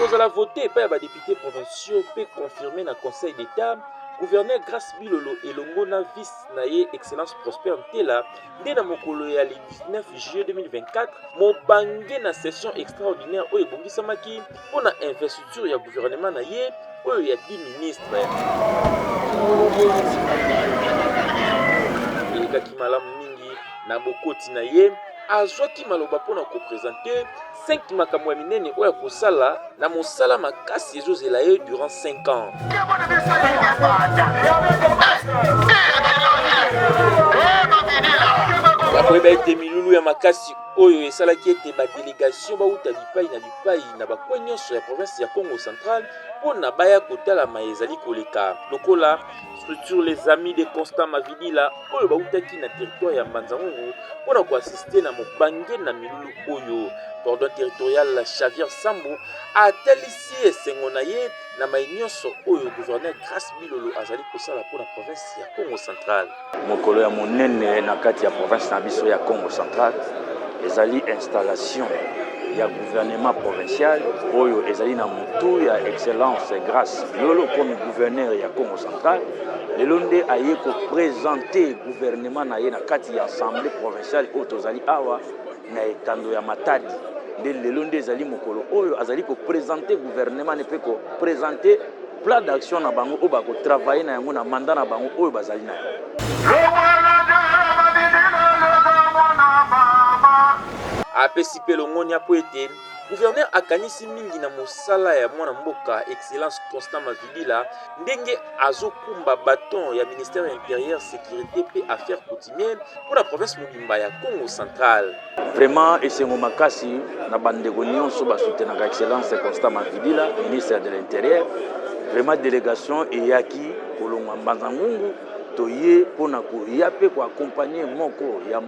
kozala vote epai ya ba deputes provinciaux mpe confirme na Conseil d'Etat, Gouverneur Grace Bilolo elongo na vice na ye Excellence Prosper Ntela nde na mokolo ya le 19 juillet 2024 mobange na session extraordinaire oyo ebongisamaki mpo na investiture ya gouvernement na ye oyo ya 10 ministres. Elekaki malamu mingi na bokoti na ye azwaki maloba mpo na kopresente 5 makambo ya minene oyo akosala na mosala makasi ezozela ye durant 5 ans. Bakoyeba ete milulu ya makasi oyo esalaki ete badelegation bauta bipai na bipai na bakwe nyonso ya province ya Congo central mpo na baya kotala maye ezali koleka lokola structure les amis de Constant Mavidila oyo bautaki na territoire ya Mbanza-Ngungu mpo na koasiste na mobange na milulu oyo. Cordon territorial Xavier Sambu atalisi esengo na ye na maye nyonso oyo gouverneur Grace Bilolo azali kosala mpo na province ya Congo central. Mokolo ya monene na kati ya province na biso ya Congo central ezali installation ya gouvernement provincial oyo ezali na motu ya excellence Grace Bilolo comme gouverneur ya Congo central. Lelo nde aye ko presenter gouvernement na ye na kati ya assemblée provinciale oyo tozali awa na etando ya Matadi. Nde lelo nde ezali mokolo oyo azali ko presenter gouvernement ne mpe ko presenter plan d'action na bango oyo bako travailler na yango na mandat na bango oyo bazali na yango. Apesi mpe longonya mpo ete gouverneur akanisi mingi na mosala ya mwana mboka Excellence Constant Mavidila ndenge azokumba baton ya ministère ya Interieur, Securite mpe Affaires coutumières mpo na province mobimba ya Kongo Central. Vraiment esengo makasi na bandeko nyonso ba soutenaka Excellence Constant Mavidila, ministre de l'Intérieur. Vraiment délégation eyaki kolongwa Mbanza Ngungu, toye mpona koya mpe ko accompagner moko ya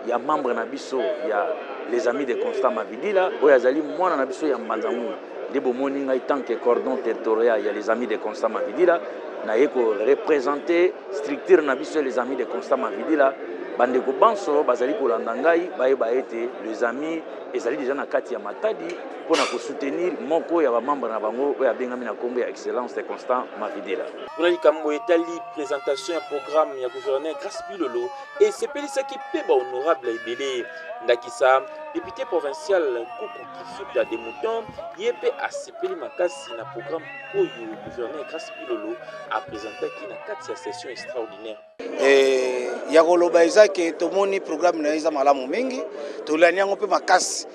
ya membre na biso ya les amis de Constant Mavidila oyo azali mwana na biso ya Mbanza Ngungu. Nde bomoni ngai tant que cordon territorial ya les amis de Constant Mavidila naye ko représenter structure na biso les amis de Constant Mavidila. Bandeko banso bazali kolanda ngai bayeba ete les amis ezali deja na kati ya Matadi mpo na kosoutenir moko ya bamembre na bango oyo abengami na nkombo ya Excellence de Constant Mavidila. Kuna likambo etali presentation ya programme ya gouverneur Grace Bilolo esepelisaki mpe ba honorable ebele, ndakisa depute provincial Kuku Kifuta de Mouton, ye mpe asepeli makasi na programme oyo gouverneur Grace Bilolo a presentaki na kati ya session extraordinaire. Eh, ya koloba eza ke tomoni programme na ye eza malamu mingi, tolandi yango mpe makasi,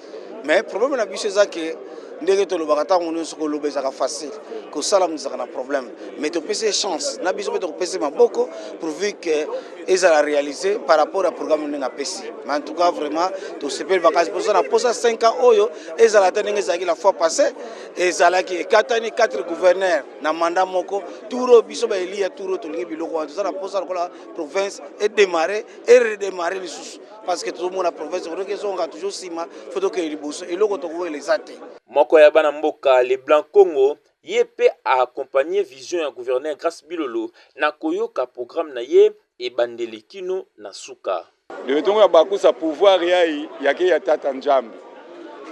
mais problème na biso eza ke ndenge tolobaka ntango nyonso, koloba ezalaka facile, kosala ezalaka na problème, mais topesi ye chance na biso mpe tokopesi maboko pourvu que ezala réalisé par rapport ya programme ndenge apesi. Mais en tout cas vraiment tosepeli makasi mposa na posa 5 ans oyo ezala te ndenge ezalaki la fois passée, ezalaki ekatani 4 gouverneurs na mandat moko. Tour oyo biso baeli ya tour oyo tolingi biloko wana, toza na posa lokola province edémarre, eredémarre lisusu, parce que tozomona province otoki ezonga toujours nsima, fo tokende liboso, eloko tokoyela eza te. Moko ya bana mboka Leblanc Congo, ye mpe a accompagner vision ya gouverneur Grace Bilolo na koyoka programme na ye ebandeli kino na suka. Letongo ya bakusa pouvoir yai yake ya tata Njambi,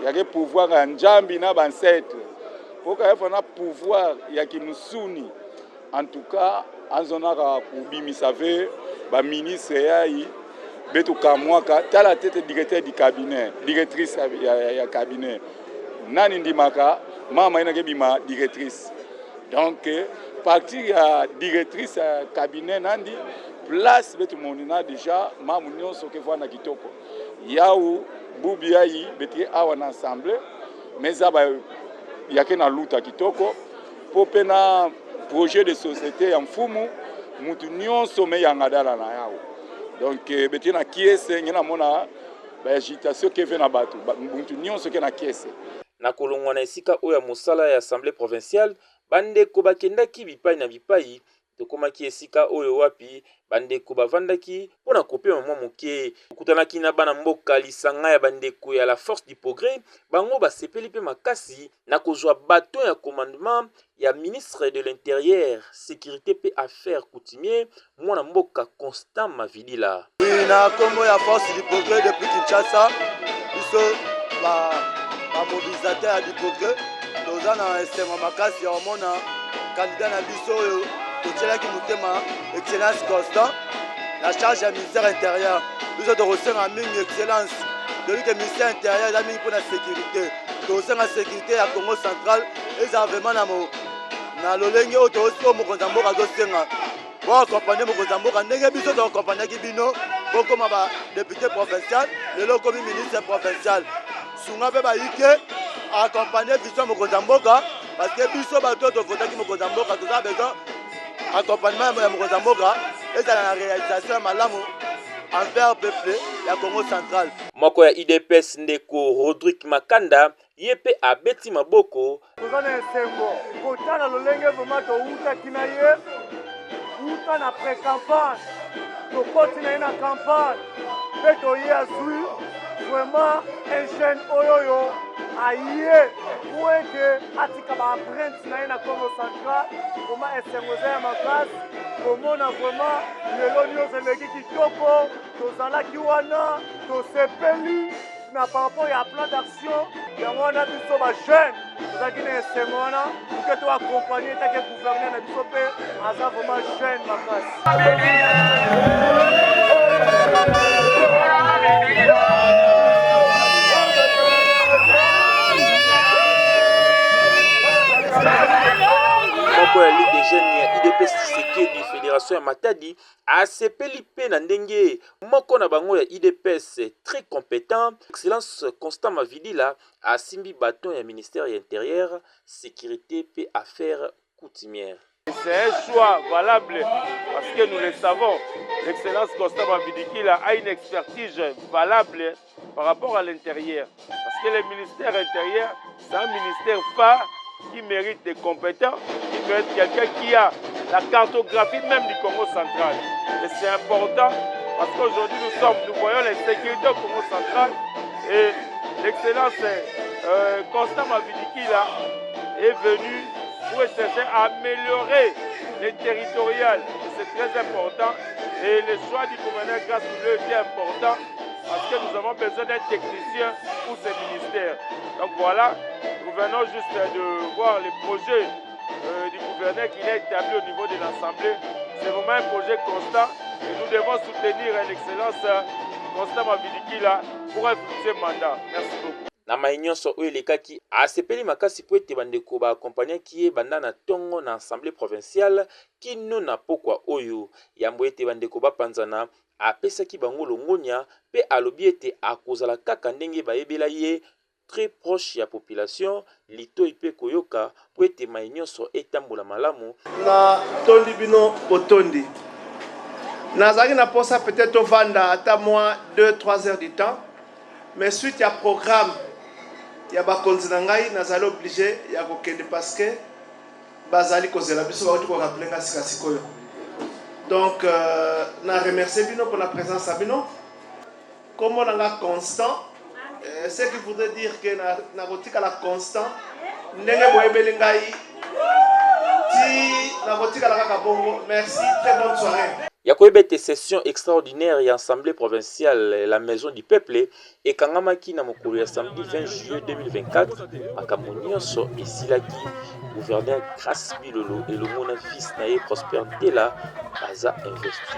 yake pouvoir ya Njambi na bancêtre mpo kayafa na pouvoir ya kimusuni. En tout cas anzonaka kobimisa ve baministre yai betukamwaka tala tete directeur du cabinet, directrice ya cabinet nani ndimaka mama ye nake bima directrice. Donc partir ya directrice ya cabinet nandi place betumoni na déjà mamu nyonso ke vanda kitoko yau bubi yayi betike awa na assemblée, mais eza yake na luta kitoko mpo mpe na projet de société ya mfumu mutu nyonso me yanga dala na yawo. Donc betie na kiese nge namona baagitation keve na bato mutu nyonso ke na kiese. Na kolongwa na esika oyo ya mosala ya assemblée provinciale, bandeko bakendaki bipai na bipai. Tokomaki esika oyo wapi bandeko bavandaki mpo na kopema mwa moke. Tokutanaki na bana mboka lisanga ya bandeko ya la Force du Progrès, bango basepeli mpe makasi na kozwa baton ya commandement ya ministre de l'Intérieur, Sécurité mpe Affaires coutumières, mwana mboka Constant Mavidila. Na kombo ya Force du Progrès depuis Kinshasa, biso ba mobilisateur ya du progrès. Toza na esengo makasi ya komona candidat na biso oyo totielaki motema, Excellence Constant, na charge ya ministère intérieur. Biso tokosenga mingi Excellence, toyebi ke ministère intérieur eza mingi mpona sécurité. Tokosenga sécurité ya Congo Central ezala vraiment na, na lolenge oyo oyo mokonzi ya mboka azosenga. Boakompagne mokonzi ya mboka ndenge biso toakompagnaki bino bokoma ba député provincial, lelo okomi ministre provincial. Sunga mpe bayike accompagne vision ya mokonzi ya mboka, parce que biso bato oyo tovotaki mokonzi ya mboka toza besoin accompagnement ya mokonzi ya mboka ezala na réalisation ya malamu envers peuple ya Congo Central. Moko ya UDPS, ndeko Rodrigue Makanda, ye mpe abeti maboko. Toza na esengo kotala lolenge vraiment towutaki na ye wuta na pré-campagne, tokoti na ye na campagne mpe toye azwi vraiment un jeune oyo oyo aye po ete atika ba empreinte na ye na Congo Central. Vraiment esengo eza ya makasi komona vraiment lelo nyonso eleki kitoko. Tozalaki wana, tosepeli na par rapport ya plan d'action yango wana. Biso ba jeune tozalaki na esengo wana moke to accompagne etake gouverneur na biso mpe aza vraiment jeune makasi. Moko ya Ligue des jeunes ya UDPS Tshisekedi, fédération ya Matadi, asepeli mpe na ndenge moko na bango ya UDPS très compétent, Excellence Constant Mavidila, asimbi bâton ya ministère ya Intérieur, Sécurité mpe Affaires coutumières. C'est un choix valable parce que nous le savons, l'Excellence Constant Mavidikila a une expertise valable par rapport à l'intérieur. Parce que le ministère intérieur, c'est un ministère phare qui mérite des compétents, qui mérite quelqu'un qui a la cartographie même du Congo Central. Et c'est important parce qu'aujourd'hui nous voyons l'insécurité au Congo Central et l'Excellence Constant Mavidikila est venu pour chercher à améliorer les territoriales. Et c'est très important. Et le choix du gouverneur Grâce Bleu était important parce que nous avons besoin d'un technicien pour ce ministère. Donc voilà, nous venons juste de voir les projets du gouverneur qu'il a établi au niveau de l'Assemblée. C'est vraiment un projet constant et nous devons soutenir l'Excellence Constant Mavidikila pour un futur mandat. Merci beaucoup. Na mai nyonso oyo elekaki, asepeli makasi po ete bandeko baakompagnaki ye banda na ntongo na Assemblée provinciale kino na pokwa oyo. Yambo ete bandeko bapanzana, apesaki bango longonya mpe alobi ete akozala kaka ndenge bayebela ye, très proche ya population, litoi mpe koyoka, po ete mai nyonso etambola malamu. Na tondi bino botondi. Nazalaki na posa peut-être tovanda ata mwa 2 3 heures du temps, mais suite ya programme ya bakonzi na ngai, nazali obligé ya kokende parce que bazali kozela biso, bauti korappeler nga sika sikoyo. Donc na remercie bino mpona présence ya bino. Kombo na nga Constant, ce qui voudrait dire que nakotikala constant ndenge boyebeli ngai ti nakotikala kaka bongo. Merci, très bonne soirée. Ya koyeba ete session extraordinaire ya Assemblée provinciale, la Maison du peuple, ekangamaki na mokolo ya samedi 20 juillet 2024. Makambo nyonso esilaki. Gouverneur Grâce Bilolo elongo na fils na ye Prosper Ntela baza investi.